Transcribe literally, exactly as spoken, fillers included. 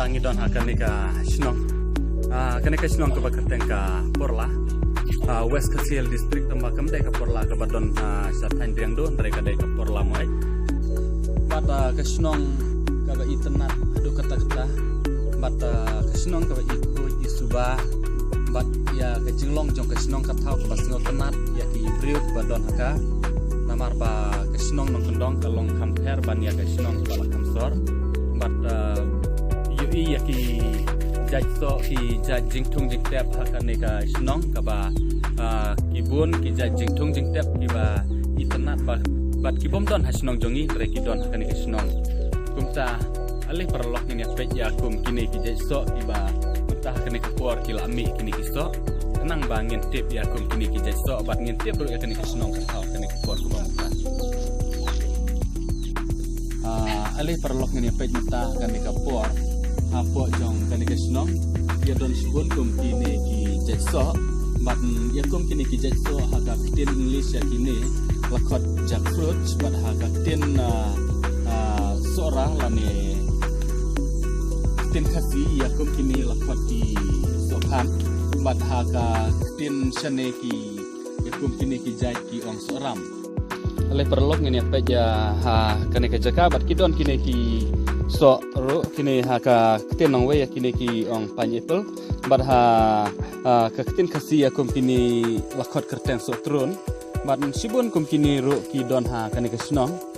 Ngi don ha kane ka shnong. Ah, kane ka shnong kaba kyrteng ka Porla. Ah, West Khasi Hills District, tangba kam dei ka Porla kaba don, ah, sha thaiñ Riangdo, hynrei ka dei ka Porla Moei. Bad, ah, ka shnong kaba itynnad haduh katta katta. Bad, ah, ka shnong kaba ikhuid isuba. Bad ïa ka jinglong jong ka shnong ka thaw kaba sngewtynnad ïa ki briew kiba don ha ka. Namar ba ka shnong Nongkyndong ka long kham pher ban ïa ka shnong kaba la kham sor. Bad, ah, ïohi ïa ki jait soh, ki jait jingthung jingtep ha kane ka shnong kaba, ah, ki bun ki jait jingthung jingtep kiba itynnad ba, bad ki bym don ha shnong jong ngi, hynrei ki don ha kane ka shnong. Kumta, ale paralok, ngin ïa peit ïa kum kine ki jait soh kiba mynta ha kane ka por ki la mih kine ki soh. Khnang ba ngin tip ïa kum kine ki jait soh bad ngin tip ruh ïa kane ka shnong ka thaw kane ka por kaba mynta. Ah, ale paralok, ngin ïa peit mynta kane ka por hapoh jong kane ka shnong. Ïa don shibun kum kine ki jait soh. Bad, mm, ïa kum kine ki jait soh ha ka ktien English ïa kine la khot jackfruit, bad ha ka ktien, ah, ah, Sohra lane ktien Khasi ïa kum kine la khot ki sohkhan. Bad ha ka ktien shane ki ïa kum kine ki jait ki ong sohram. Ale paralok, ngin ïa peit ïa ha kane ka jaka bad ki don kine ki soh ruh, kine ha ka ktien nongwei ïa kine ki ong pineapple. Bad ha, ah, ka ktien Khasi ïa kum kine la khot kyrteng sohtrun. Bad shibun kum kine ruh ki don ha kane ka shnong.